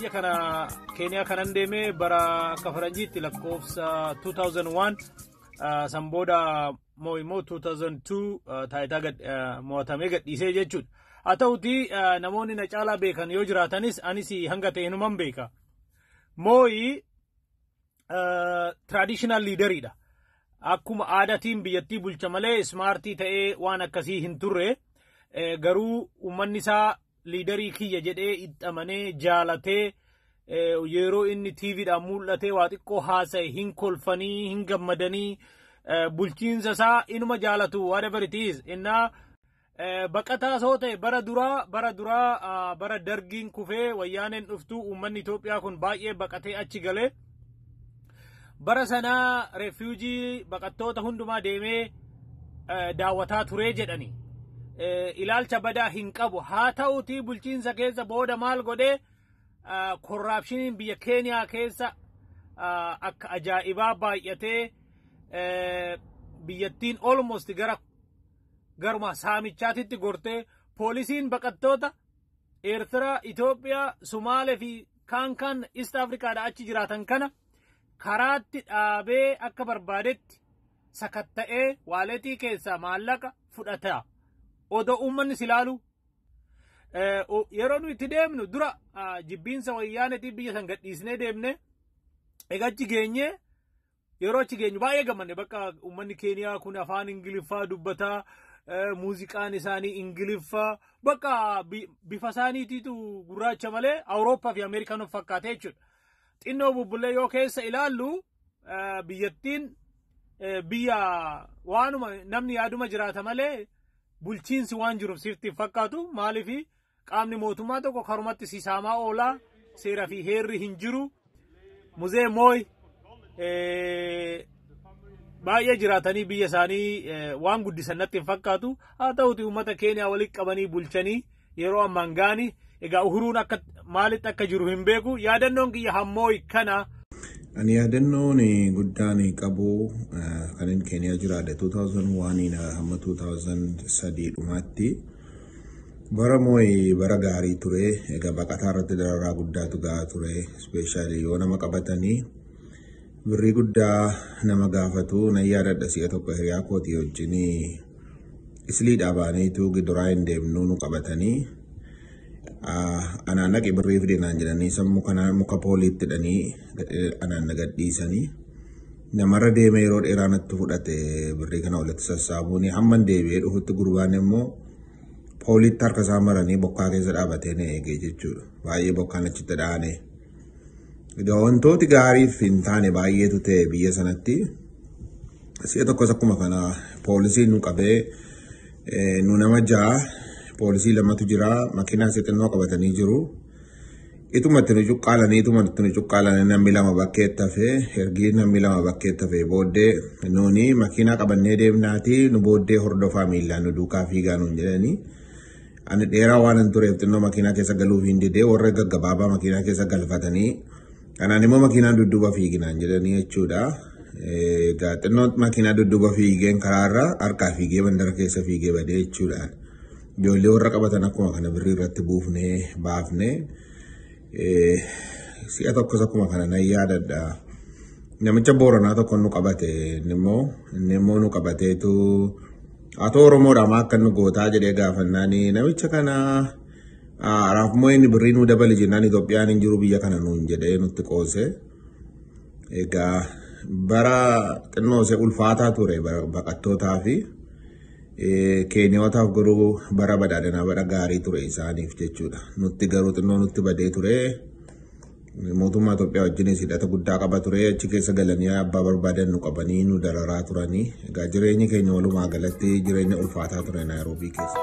Biyya kana Keeniyaa kanan deeme bara akka faranjiitti lakkoofsa 2001, san booda Mooyi immoo 2002 taayitaa mo'atamee gadhiisee jechuudha. Haa ta'uti, namoonni na caalaa beekan yoo jiraatanis, anis hanga ta'e hinuman beeka. Mooyi traditional leaderiidha. Akkuma aadaatiin biyyattii bulcha malee smartii ta'ee waan akkasii hin turre. Garuu uummanni isaa leaderii kiyya jedhee itti amanee jaalatee, yeroo inni TVdhaan mul'atee waa xiqqoo haasa'e hin kolfanii, hin gammadanii, bulchiinsa isaa inuma jaalatu, whatever it is. Innaa baqataa soo ta'e, bara duraa bara Dargiin kufee Wayyaaneen dhuftuu, uummanni Itoophiyaa kun baay'ee baqatee achi galee, bara sanaa refugee baqattoota hundumaa deemee daawwataa turee jedhani. Ilaalcha badaa hin qabu. Haa ta'utii, bulchiinsa keessa booda maal godhee, corruptioniin biyya Keeniyaa keessa akka ajaa'ibaa baay'atee, biyyattiin almost gara garuma saamichaatitti gortee, poolisiin baqattoota Eertiraa, Itoophiyaa, Sumaalee fi kaan kaan East Afrikaadha achi jiraatan kana karaatti dhaabee akka barbaadetti sakatta'ee walletii keessaa maallaqa fudhata. Odoo uummanni si ilaalu. Yeroo nu itti deemnu dura jibbiinsa Wayyaaneetiif biyya san gadhiisnee deemne. Egaa achi geenyee, yeroo achi geenyu baay'ee gammanne. Bakka uummanni Keeniyaa kun afaan Ingiliffaa dubbataa, muuziqaan isaanii Ingiliffaa, bakka bifa isaaniitiitu gurraacha malee Awurooppaa fi Ameerikaan of fakkaate jechuudha. Xinnoo bubbullee yoo keessa ilaallu, biyyattiin biyya waanuma namni yaaduma jiraata malee bulchiinsi waan jiruuf sitti hin fakkaatu. Maaliif? Qaamni mootummaa tokko karumatti sisaamaa oolaa, seera fi heerri hin jiru. Muzee Mooy baay'ee jiraatanii biyya isaanii waan guddisan natti hin fakkaatu. Haa ta'uti, uummata Keeniyaa walitti qabanii bulchanii yeroo ammaan gaani. Egaa Uhuruun akka maalitti akka jiru hin beeku. Yaadannoon kiyya hammooyi kana. Ani yaadannoon guddaan qabu kan inni Keeniyaa jiraadhe 2001 hamma 2003 dhumaatti. Bara Mooyi bara gaarii ture. Egaa baqataa irratti dararaa guddaatu gahaa ture. Especially yoo nama qabatanii birrii guddaa nama gaafatu. Nan yaadadha, si'a tokko hiriyaa kootii wajjin Isliidhaa baaneetu Giduraa hin deemnu, nu qabatanii, anaan dhaqi birrii fide naan jedhanii, sammuu kana muka pooliitti hidhanii anaan na gadhiisanii. Namarra deemee yeroo dheeraa natti fudhate birrii kana walitti sassaabuun. Hamman deebi'ee dhufutti gurbaan immoo pooliitti harka isaa maranii bokkaa keessa dhaabatee na eegee jechuudha. Baay'ee bokkaan achitti dhahane. Egaa wantooti gaariif hin taane baay'eetu ta'e biyya sanatti. Si'a tokkos akkuma kana poolisiin nu qabee, nu nama 6, poolisii lamatu jira, makiinaa xixinnoo qabatanii jiru. Ituma itti nu cuqqaalanii, ituma itti nu cuqqaalanii, namni lama bakkeetti hafee. Ergi namni lama bakkeetti hafee booddee, nuuni makiinaa qabannee deemnaati, nu booddee hordofaa, miillaan nu duukaa fiigaa nuun jedhanii. Ani dheeraa waan hin tureef xinnoo makiinaa keessa galuuf hin didee, warra gaggabaabaa makiinaa keessa galfatanii, kanaan immoo makiinaan dudduuba fiiginaan jedhanii jechuudha. Egaa xinnoo makiinaa dudduuba fiigeen karaarra harkaa fiigee mandara keessa fiigee badee jechuudhaan. Ijoollee warra qabatan akkuma kana birrii irratti buufnee baafnee. Si'a tokkos akkuma kana nan yaadadha. Namicha Booranaa tokko nu qabate, inni immoo nu qabateetu, "Atoo Oromoodha, maa akka nu gootaa?" jedhee gaafannaani, namicha kana araafmoo inni birrii nuu dabali jennaan, "Itoophiyaan hin jiru biyya kana" nuun jedhee nutti qoose. Egaa bara xinnoo ishee ulfaataa ture baqattootaa fi Keeniyootaaf, garuu bara badhaadhinaa, bara gaarii ture isaaniif jechuudha. Nutti garuu xinnoo nutti badee ture. Mootummaa Itoophiyaa wajjinis hidhata guddaa qaba ture. Achi keessa galanii abbaa barbaadan nu qabanii nu dararaa turanii. Egaa jireenyi keenya walumaa galatti jireenya ulfaataa ture Naayiroobii keessa.